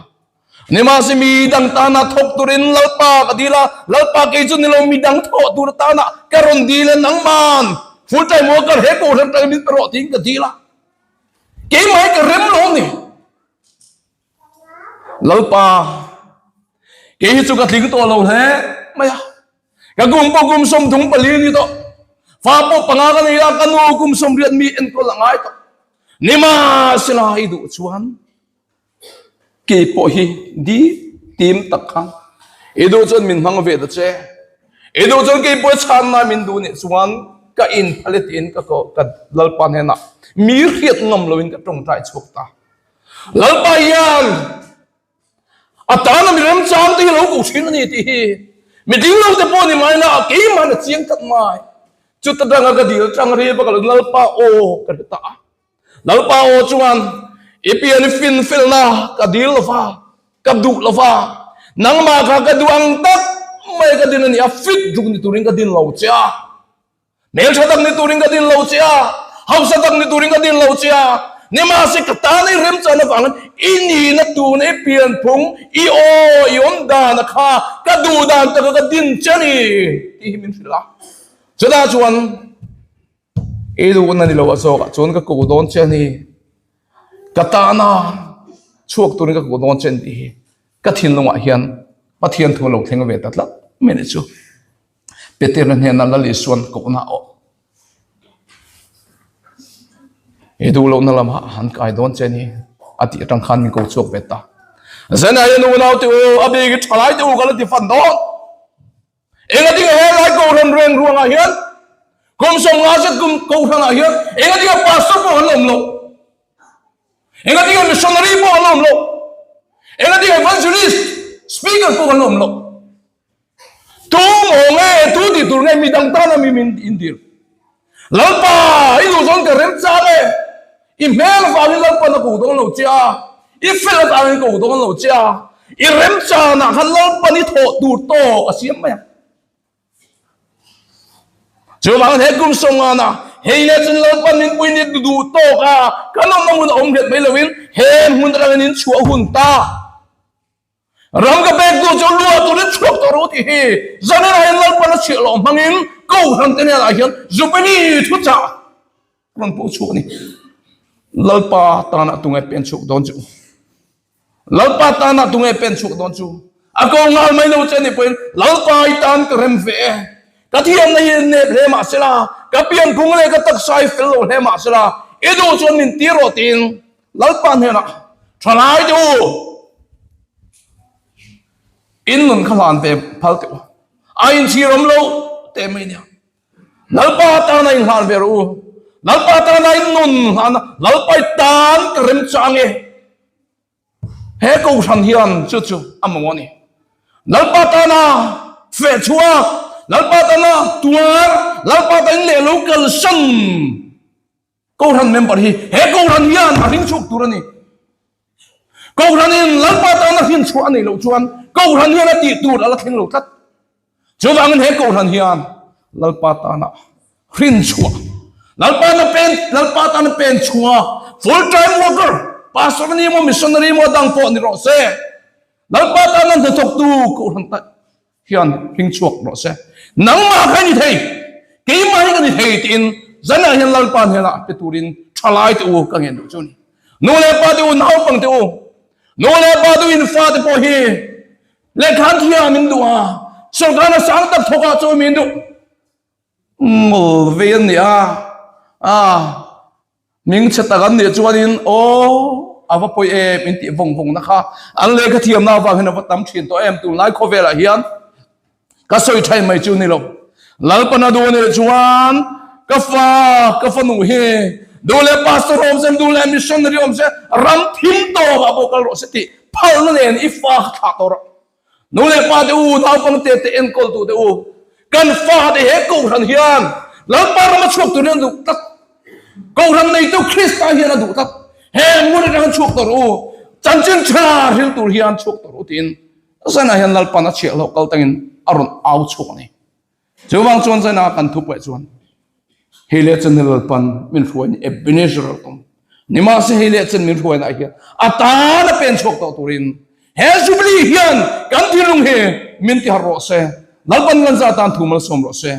Nimahse mi dang tana thawk turin Lalpa ka dil a, Lalpa kei chu nilo mi dang thawh tur atana ka rawn dil a, nangman full time worker he kohhran tangin min pe rawh tiin ka dil a, keimah hi ka rem lo ni. Lalpa kei hi chu ka tling tawh lo hle mai a, ka kum pawh kum 34 ni tawh, fa pawh panga ka nei a, ka nu kum 80 mi enkawl a ngai tawh. Nimahsela i duh chuan Kei pawh hi di tim tak khan i duh chuan min hmang ve ta che. I duh chuan kei pawh chhanna min duh nih chuan ka in phal e tiin ka ka Lalpa hnenah mi hriat ngam loin ka tawngtai chhuak ta. Lalpa hian a tana mi remchang te hi lo ko thin a ni tih hi mi ding lo te pawh ni mai la keimah na chiang tlat mai. Chuta tanga ka dil tang ri bak lo Lalpa aw ka hre ta a. Lalpa aw chuan i pian i finfelna ka dil lova, ka duh lova, nangmah kha ka duh ang tak mai ka din a ni a, fit duk ni turin ka din lo che a, hmeltha tak ni turin ka din lo che a, hausa tak ni turin ka din lo che a, nimahse ka tan i remchan avangin i nihna tuna i pianphung, i aw, i awm dana kha ka duh dan taka ka din che a ni tih hi min hrilh a. Chutah chuan I duhna ni lo a zawkah chuan ka ko dawn che a ni. Ka tana chhuak turin ka ko dawn che a ni tih hi ka thinlungah hian Pathian thu a lo thleng ve ta tlat mai ni chu. Peterna hnena Lal Isuan kohna aw i duh lohna lamah han kai dawn che a ni a tih atang khan min ko chhuak ve ta. Zanah hian unau te u, a bik i thalai te u ka la ti fan dawn. Engatinge he lai kohhran reng ruangah hian kum 50 zet kum kohhranah hian engatinge pastor pawh an awm loh? Engatinge missionary pawh an awm loh? Engatinge evangelist, speaker pawh an awm loh? Tu maw nge, tu tih tur nge midang tana mi min indir? Lalpa, i duh zawn ka remchang e. I hmel avangin Lalpan a ko dawn lo che a, i fel avangin ko dawn lo che a, i remchanah khan Lalpan i thawh tur tawk a siam mai ang. Chuvangin he kum sawngana hei leh chuan Lalpan min pui ni duh tawk a, kan awmna hmun a awm nghet mai loin he hmun atangin in chhuah hun ta. Ram ka pek tu chu luah turin chhuak tawh rawh tih hi zanin ah hian Lalpan a chhiah loh hmangin Kohhran te hnenah hian Jubilee thuchah rawn pawh chhuak a ni. Lalpa tanah tunge pen chhuak dawn chu? Lalpa tanah tunge pen chhuak dawn chu? A ko nghal mai lo che ni pawhin Lalpa i tan ka rem ve e. Ka thiamna hi nep hle mah sela, ka pianphung leh ka taksa hi fel lo hle mah sela, i duh chuan min tir rawh tiin Lalpa hnenah thalai te u, in nun kha hlan ve phal teh u, a inchhir awm lo teh mai nia. Lalpa tana in hlan ve rawh u, Lalpa tana in nun hlan a, Lalpa i tan ka remchang e. He kohhran hian chu chu a mamawh a ni. Lalpa tana feh chhuak, Lalpa tana tuar, Lalpa tana in leh lo kalsan. Kohhran member hi he Kohhran hian a hring chhuak tur a ni. Kohhranin Lalpa tana hrin chhuah a neih loh chuan Kohhran hian a tih tur a la thleng lo tlat. Chuvangin he Kohhran hian Lalpa tana hrin chhuah, Lalpa tana pen, Lalpa tana pen chhuah, full time worker, pastor a ni emaw, missionary emaw dang pawh ni rawh se, Lalpa tana hnathawktu Kohhran ta hian hring chhuak rawh se. Nangmah kha i ni thei, keimah hi ka ni thei tiin zanah hian Lalpa hnenah pe turin thalai te u ka ngen duh chu a ni. Nu leh pa te u, naupang te u, nu leh pa te u in fa te pawh hi lehkhan thiam min duh a, sawrkarna sang tak thawkah chu min duh. Ngawl vei an ni a, a Hming chhe tak an nih chuanin aw a va pawi em in tih vawng vawngna kha an lehkha thiamna avang hian a va tam thin tawh em tunlai khawvelah hian ka sawi thaih mai chu ni lo. Lalpana duh nih chuan ka fa ka fanu hi duh leh pastor awm se duh leh missionary awm se ram thim tawp ah pawh kal rawh se tih phalna nen i fa kha thlah tawh rawh. Nu leh pa te u naupang te te enkawl tu te u. Kan fate he Kohhran hian Lalpa rama chhuak turin a duh tlat. Kohhran neitu Krista hian a duh tlat. He hmun atang hian chhuak tawh rawh u, chanchin tha hril tur hian chhuak tawh rawh u tiin Zainah hian Lalpan a chhiah hlauh kal tangin a rawn au chhuak a ni. Chuvang chuan Zainah kan thu pawh chuan hei leh chen hi Lalpan min hruai ni Ebenezer tum. Nimahse hei leh chen min hruaina hian a tan a pen chhuak tawh turin he Jubilee hian kan thinlung hi min ti harh rawh se. Lalpan kan za tan thu malsawm rawh se.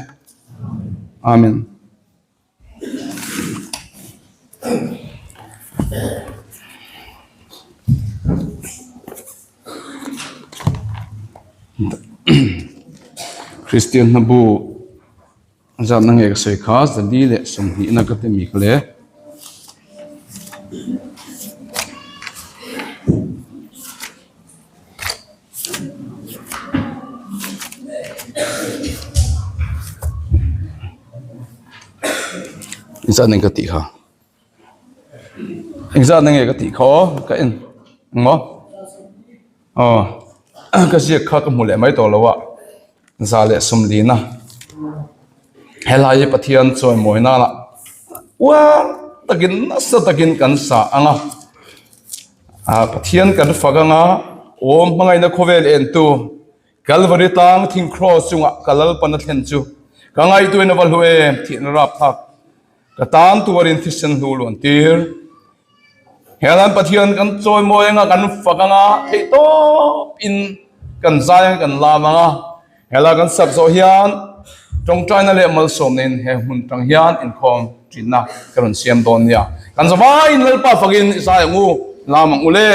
Amen. Kristian hna bu zatna nge ka sawi kha zali leh sawmhnihna ka ti mi kha le. Engzat nge ka tih kha engzat nge ka tih kha aw ka en engmaw aw ka ziak kha ka hmu leh mai tawh lo a za leh sawmlina helai hi Pathian chawimawi nana uar takin nasa takin kan sa ang a. Ah Pathian kan fak anga awm hmangaihna khawvel entu Kalvari tlang thing cross chungah ka Lalpan a thlen chu ka ngaihtuahin a va hlu em thihna rapthlak ka tan tuarin thisen hlu luan tir. Helan Pathian kan chawimawi anga kan fak anga theihtawp in kan zai anga kan lam anga Hela kan sak zawh hian tawngtaina leh malsawmna in he hmun tang hian inkhawm thinna ka rawn siam dawn nia. Kan zavaiin Lalpa fakin i zai ang u, lam ang u le.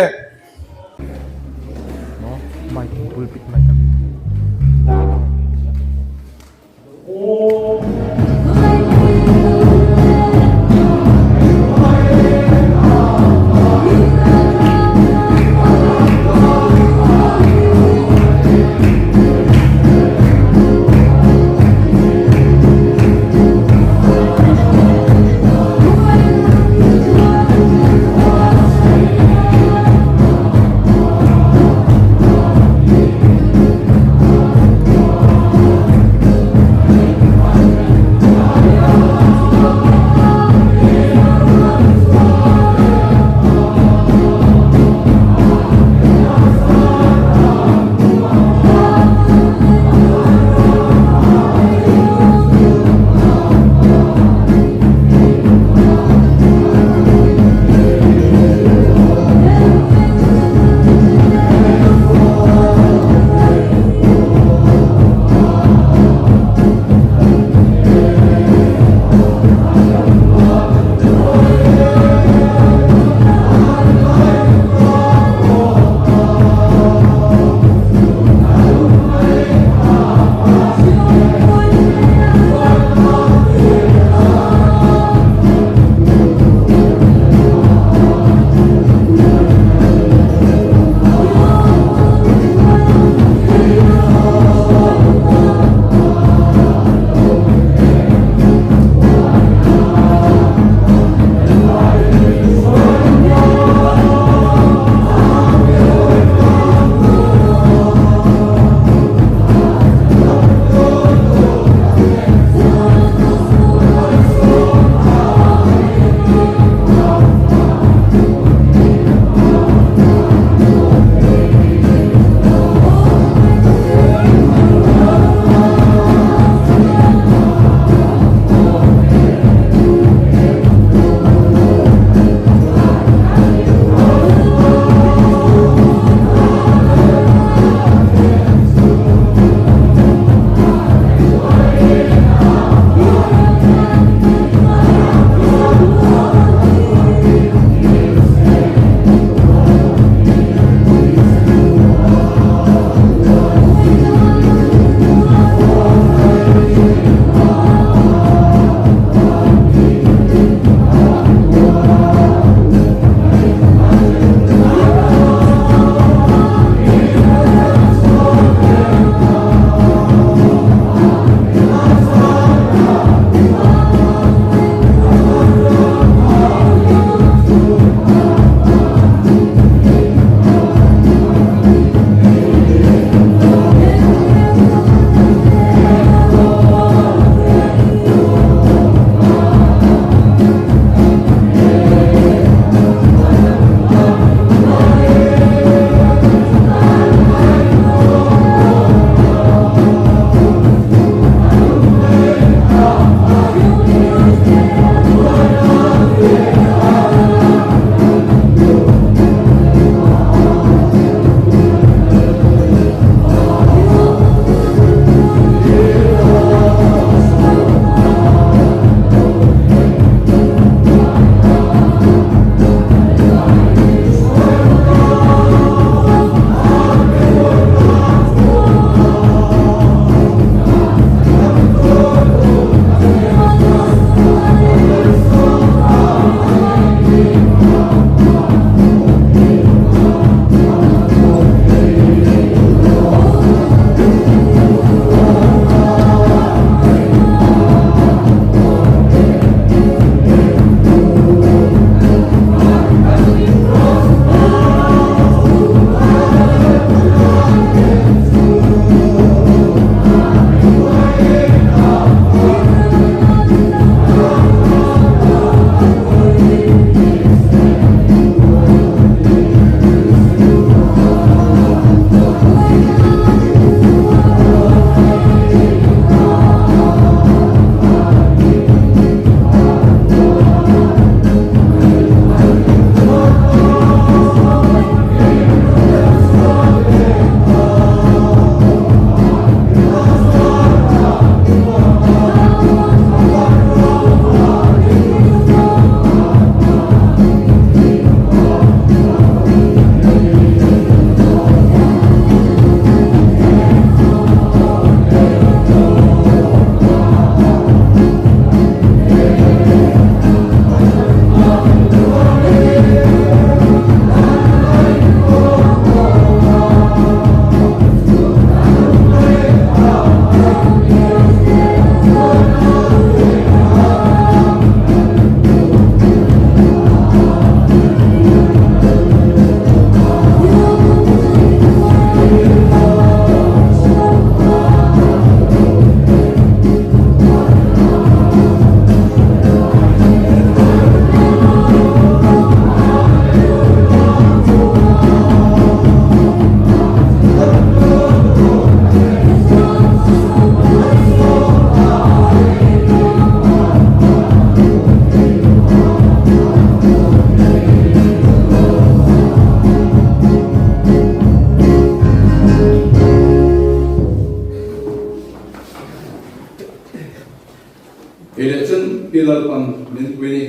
Kei leh chen i Lalpan min pui ni.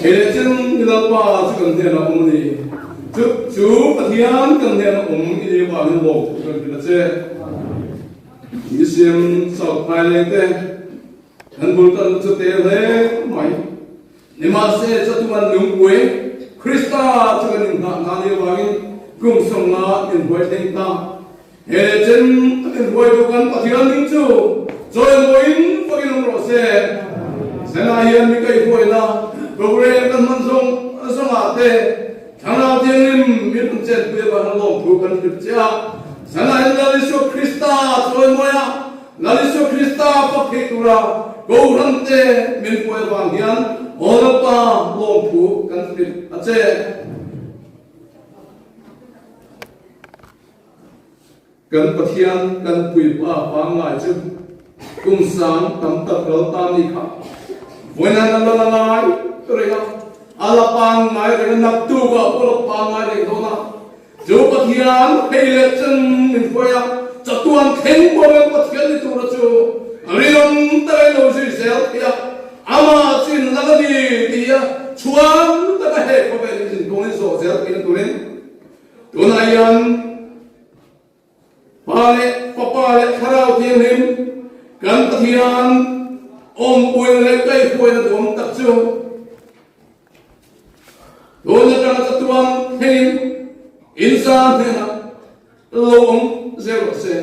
Kei leh chen i Lalpa chu kan hnenah awm a ni. Chu chu Pathian kan hnena awm i nih avangin lawmthu kan hrilh a che. Misiam South Phaileng te kan bul tan chu te hle mai. Nimahse chatuan lungpui Krista chu kan inhnah hna nih avangin kum sawmnga inhnuai thleng ta. He leh chen a kan hruaitu kan Pathian ding chu chawimawiin fakin awm rawh se. Zanah hian mi kaihhruaina program kan hman zawng zawngah te Thlarau Thianghlim min rawn chenpui avanga lawmthu kan hrilh che a. Zanah hian Lal Isua Krista chawimawi a, Lal Isua Krista fak theih tura Kohhran te min puai avang hian Aw Lalpa lawmthu kan hrilh a che. Kan Pathian kan puipa pangngai chu kum sang tam tak ral ta mi kha vawiin a la la ngai reng a, a la pangngai reng a, naktuk ah pawh a la pangngai reng dawn a. Chu Pathian hei leh chen min hruai a, chatuan thleng pawhin Pathian ni tura chu rinawm takin lo zui zel thei a, amah chin la la ni tia chhuan taka he khawvel in zinkawngin zawh zel theihna turin Tunah hian Pa leh Fapa leh Thlarau Thianghlim kan Pathian awmpuina leh kaihhruaina duhawm tak chu tun atanga chatuan thlengin inzam hnenah lo awm zel rawh se.